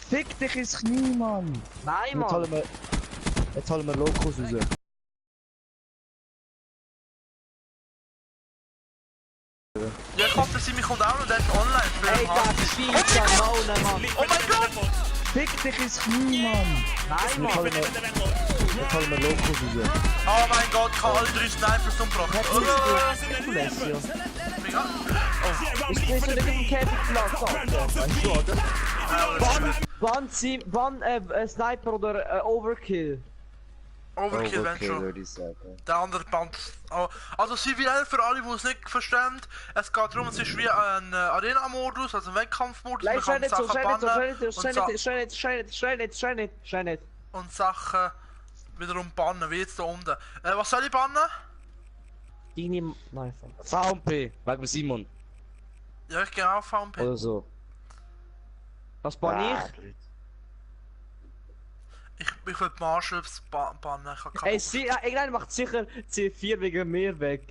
Fick dich ins Knie, Mann! Nein, Mann! Jetzt holen wir Lokos raus. Ja, kommt, der Simi kommt auch noch, der ist online. Ey, das Scheiße, Mann! Oh mein Gott! Fick dich ins Knie, Mann! Nein, Mann! Jetzt holen wir Lokos raus. Oh mein Gott, ich habe alle 3 Snipers umgebracht. Du lässt ja. Mega. Ich bin so nicht auf dem Campingplatz, Alter. Weißt du, oder? Wann Sniper oder Overkill? Overkill, wenn schon. würde ich sagen. Der andere Band. Oh, also CVL für alle, die es nicht verstehen. Es geht darum, es ist wie ein Arena-Modus, also ein Wettkampfmodus. Man kann Sachen bannen und Sachen wiederum bannen, wie jetzt da unten. Was soll ich bannen? Deine... Nein, VMP, wegen Simon. Ja, ich gehe auch VMP. Oder so. Was bann ich? Ich will die Marshalls bannen, ich habe Ey, irgendeiner macht sicher C4 wegen mir weg.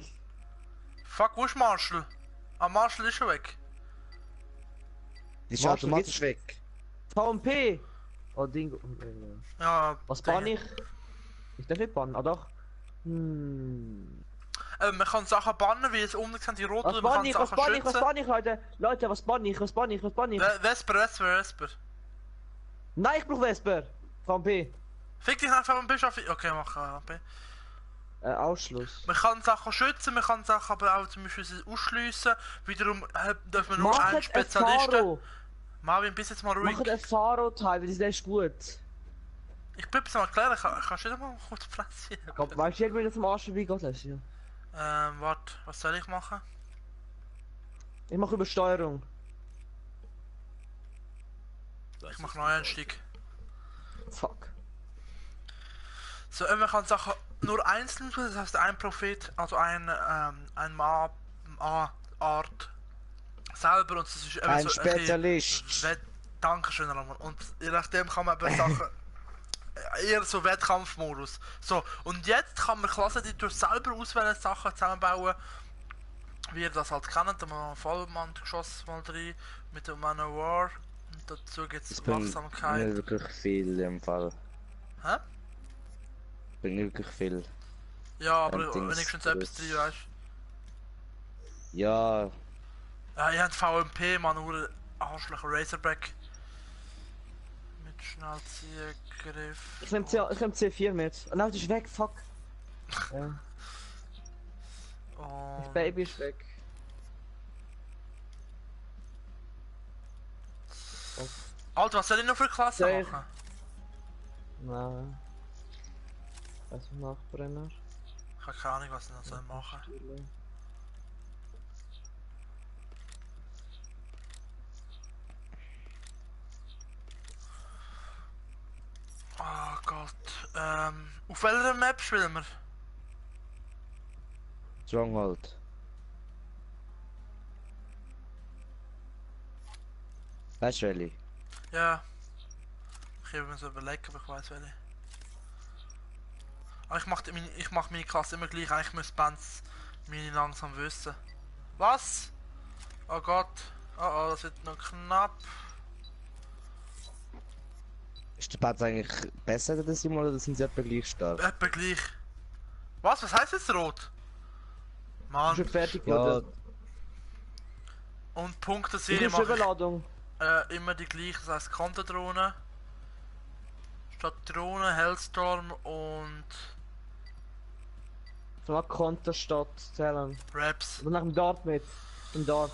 Fuck, wo ist Marshall? Ah, Marshall ist schon weg. Die ist Marshall automatisch weg. VMP! Oh, Ding. Ja, Was bann ich? Ich darf nicht bannen, ah doch. Man kann Sachen bannen, wie es unten sind, die roten, Was bann ich, Leute? Leute, was bann ich? Vesper. Nein, ich brauch Vesper! VMP. Fick dich einfach und bist auf... Okay, mach VMP. Ausschluss. Man kann Sachen schützen, man kann Sachen aber auch zum Beispiel ausschliessen. Wiederum darf man nur einen Spezialisten. Marvin, bist jetzt mal ruhig. Macht ein Faro-Teil, weil das ist gut. Ich bin es mal erklären, kannst du nicht mal kurz Fresse? Weißt du, wie das am Arsch wie Gott ist? Ja. Warte, was soll ich machen? Ich mache Übersteuerung. Ich mache Neueinstieg. Fuck. So, man kann Sachen nur einzeln tun, das heißt ein Prophet, also ein Art selber und das ist eben Ein so Spezialist. Dankeschön, Roman. Und je nachdem kann man eben Sachen eher so Wettkampfmodus. So, und jetzt kann man Klasseneditor selber auswählen, Sachen zusammenbauen, wie ihr das halt kennt, da Vollmann-Geschoss mal drin mit dem Manowar. Und dazu gibt es Wachsamkeit. Nicht wirklich viel im Fall. Hä? Bin wirklich viel. Ja, aber wenigstens etwas drin, weißt du? Ja. Ja, ihr habt VMP, man, nur Arschlöcher Razorback. Mit Schnellziehgriff. Ich nehm C4 mit. Oh nein, das ist weg, fuck. Ja. Das Baby ist weg. Alter, was soll ich noch für Klasse machen? Nein. Was Nachbrenner? Ich habe keine Ahnung, was ich noch soll machen. Oh Gott. Auf welcher Map spielen wir? Stronghold. Weißt du, welche? Ja. Ich habe mir so überlegt, aber ich weiß welche. Aber ich mach meine Klasse immer gleich, eigentlich müsste Bands meine langsam wissen. Was? Oh Gott. Oh, das wird noch knapp. Ist der Bad eigentlich besser als Simon oder sind sie etwa gleich stark? Etwa gleich. Was heißt jetzt rot? Mann. Schon fertig, Ja. oder? Und Punkte Ich Serie habe Überladung. immer die gleichen, das heisst Konterdrohne. Statt Drohne, Hellstorm und So eine Konterstadt zählen. Raps. Und nach dem Dart mit. Im Dart.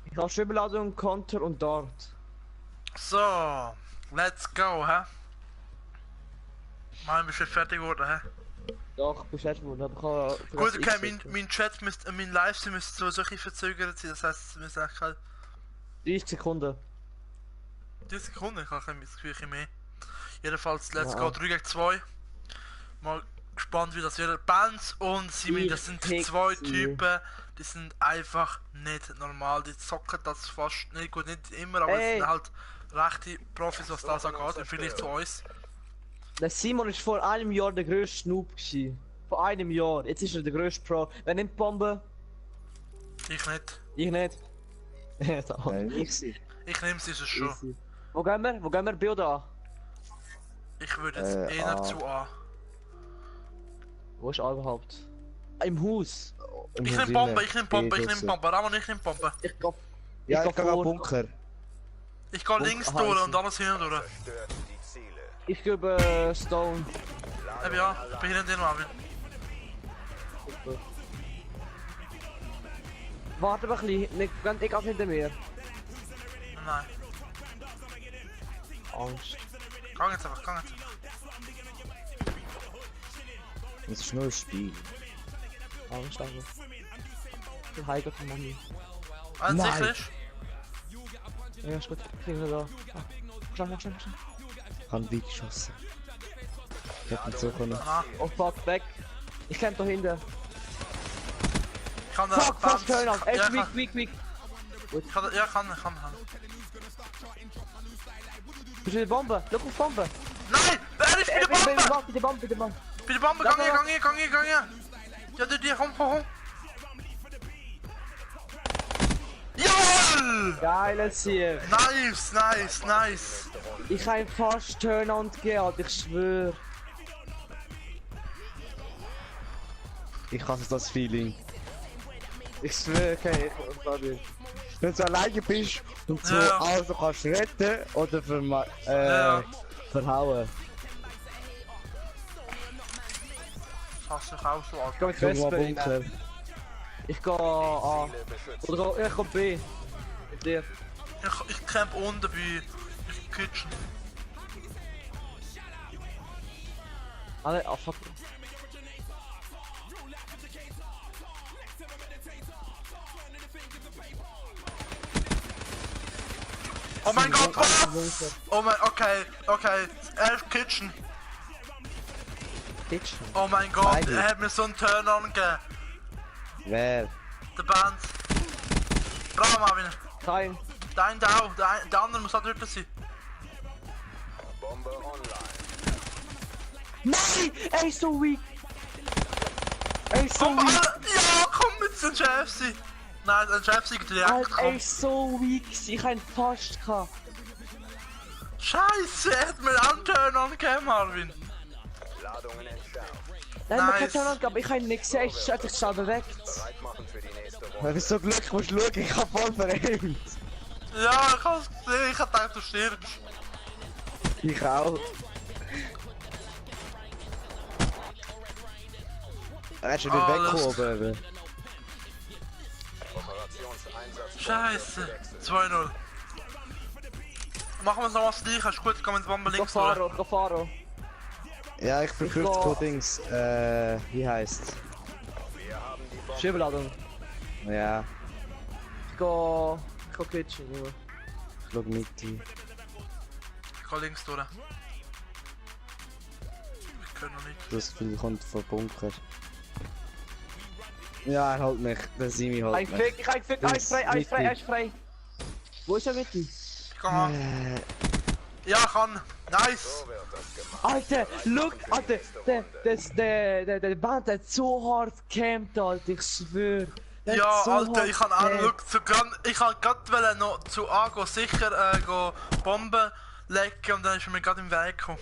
Ich habe schon Überladung, Konter und Dart. So, let's go, hä? Mann, bist du fertig geworden, hä? Doch, bestätigt worden, aber ich kann... Gut, okay, mein Chat müsste, mein Livestream müsste so ein bisschen verzögert sein, das heisst, es müsste echt halt 30 Sekunden. 30 Sekunden, ich habe das Gefühl, ein bisschen mehr. Jedenfalls, let's Ja. go, 3 gegen 2. Mal gespannt, wie das wird. Bands und Simi, das sind zwei Typen, die sind einfach nicht normal. Die zocken das fast nicht gut, nicht immer, aber es sind halt rechte Profis, was das angeht, im Vergleich zu uns. Der Simon ist vor einem Jahr der grösste Noob gewesen. Vor einem Jahr. Jetzt ist er der grösste Pro. Wer nimmt die Bombe? Ich nicht. Ich nicht. Nein, ich sie. Ich nehme sie schon. Easy. Wo gehen wir? Wo gehen wir? B oder A? Ich würde jetzt eher A. zu A. Wo ist A überhaupt? Im Haus. Im Ich Haus nehm Bombe, innen. ich nehm Bombe, ich nehm draussen. Bombe. Ramon, ich nehm Bombe. Ich geh. Ja, ich geh gehe vor. Bunker. Ich geh links aha, durch ich und alles hin und durch. Zerstört die Ziele. Ich gebe Stone. Ja, ich bin hinter dir, Marvin. Warte mal ein bisschen. Ich gehe hinter mir. Nein. Angst. Gang jetzt einfach, gang jetzt einfach. Das ist nur ein Spiel. Angst aber. Ich heige von Mami. Wenn es Nein. sicher ist. Ja, ist gut. Kriegen wir da. Schnell. Ich habe weit geschossen. Ich hätte nicht so können. Aha. Oh fuck, weg. Ich kämpf da hinten. Ich kann Fuck, fast turn off. Ja, Echt ich kann. weak. Ich kann. Ja, kann. Bist du die Bombe? Look auf Bombe. Nein! Er ist bei der Bombe! Bitte Bombe. Bei der Bombe, gang hier! Ja, du, komm! Jawohl! Geiles hier. Nice! Ich kann fast turn on gehen, ich schwör. Ich hasse das Feeling. Ich schwör, okay, ich kann nicht. Wenn du alleine bist und so Ja. also kannst retten oder Ja. verhauen. Das hasse ich auch so, Ich geh Alter. mit Irgendwo Vesper Bunker. rein. Ich geh A. Ziele beschützen. Oder ich geh B. Mit dir. Ich camp unten bei Kitchen. Alle, ah fuck. Oh mein Gott, was? Oh mein, okay. Er ist Kitchen. Kitchen. Oh mein Gott, Beide. er hat mir so einen Turn-on gegeben. Wer? Der Band. Bravo, Marvin. Kein. Der andere muss auch dort sein. Bombe online. Nein! Er ist so weak! Er ist so Komm, weak! ja, komm mit dem JFC. Nein, ein JFC direkt. Alter, er Komm. ist so weak! Ich hab ihn fast gehabt. Scheiße, er hat mir einen Turn-on gegeben, Marvin. Ladungen entschärft. Nein, man kann Nice. schon noch, aber ich hab ihn nicht gesehen. Er hat sich schon bewegt. Bereit machen für die nächste Du Runde. bist so glücklich, musst schauen, ich hab voll verhängt. Ja, ich hab's gesehen, ich hab gedacht, du stirbst. Ich auch. Er ist schon wieder Alles. weggekommen. Operationseinsatz. Scheiße. 2-0. Machen wir noch was gleich, ist gut, ich kann mit der Bombe links durch. Ich geh Faro. Ja, ich verkürze Ich so geh- Dings. Wie heißt's? Wir haben die Bombe. Schiebladung. Ja, Ich geh Kitchen, Junge. ich schau mit dir. Ich kann links durch. Ich kann noch nicht. Das Gefühl kommt von Bunker. Ja, er holt mich. Der Simi holt Ein mich. Fick, er ist frei. Wo ist er mit dir? Ich kann an. Ja, ich kann. Nice. So wird das gemacht. Alter, look, Alter, der Band hat so hart gecampt, Alter, ich schwör. Der Ja, hat so Alter, hart ich kann auch gecampt. ich kann grad noch zu A gehen, sicher go Bomben lecken und dann ist er mir gerade im Weg gekommen.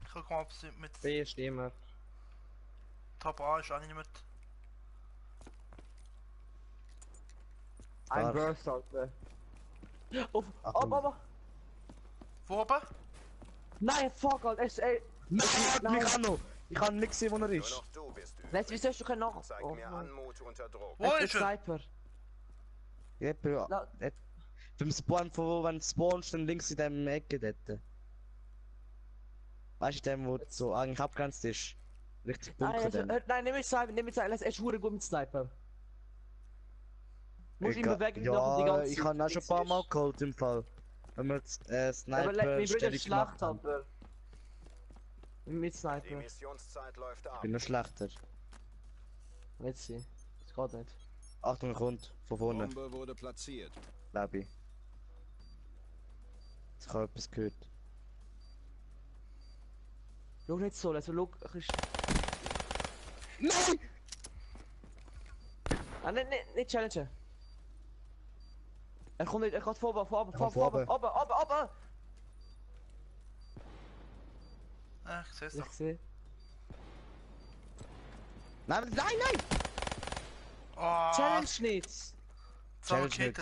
Ich guck mal, ob sie mit B ist niemand. Top A ist auch nicht mit. Ein Stark. Burst, Alter. Auf, Achtung. aber. Wo oben? Nein, fuck, Alter, Nein, Nein. mich auch noch. Ich kann nicht sehen, wo er Nur ist. noch du bist übrig. Weißt du, wie sollst du noch? Zeig Oh, mir Mann. Anmut unter Druck. Wo Er ist er? Sniper. Ja, Bro. Na- Beim Spawn, wenn du spawnst, dann links in dem Ecke dort. Weißt du, dem, wo so eigentlich abgrenzt ist? Richtig Nein, Bunker dann. nein, nimm mit Sniper, er ist verdammt gut mit Sniper. Muss ihn Egal. bewegen, wie noch die Ja, ganze ich habe auch schon ein paar Mal geholt im Fall. Wenn wir jetzt Aber Sniper mein Bruder Stellung ist gemacht schlecht, haben. Alter. Mit Die Sniper. Missionszeit läuft ab. Ich bin noch schlechter. Jetzt sie. Das geht nicht. Achtung, er kommt von vorne, Bombe wurde platziert. glaube ich. Ich habe etwas gehört. Schau nicht so, also schau, Nein! Ah, nicht challengen. Er kommt nicht, er geht vor, kommt oben. Ich seh's Ich doch. sehe. Nein! Oh, Challenge nicht! zusammengekettet.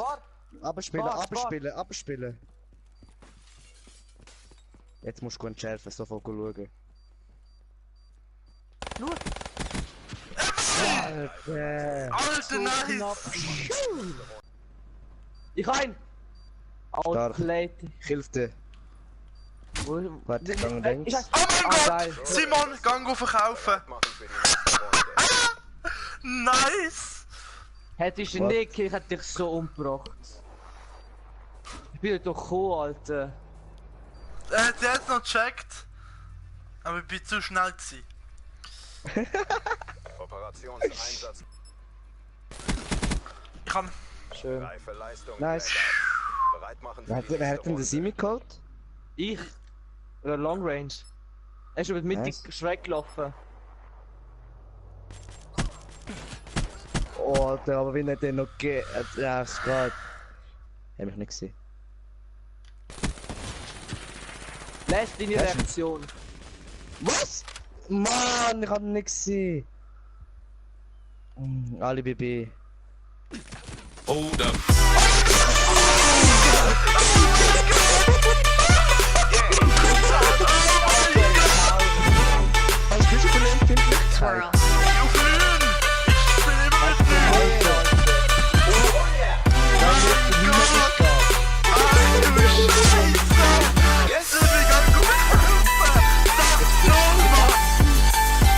Warte! Abspielen. Jetzt musst du entschärfen, sofort schauen. Schau! Alter! Alter, nice! Ich hab ihn! Stark. Outplayed. Ich helfe dir. Warte, gang links. Oh mein Gott! Geil. Simon, gang verkaufen! Machen für die nächste Runde. Nice! Hättest du Was? nicht, ich hätte dich so umgebracht. Ich bin doch gekommen, Alter. Er hat jetzt noch gecheckt. Aber ich bin zu schnell gewesen. Operationseinsatz. Ich kann. Schön. Reife Leistung. Nice. Bereit machen für Wer die hat denn nächste den Runde. Simi geholt? Ich? Oder Long Range. Er ist über die Mitte Nice. schräg gelaufen. Oh, Alter, aber wenn er den noch geht. Ja, es geht. Hab ich nicht gesehen. Lässt deine Das ist- Reaktion. Was? Mann, ich hab ihn nicht gesehen. Ali BB. Hold up. Was bist du für ein empfindlich? Twirl.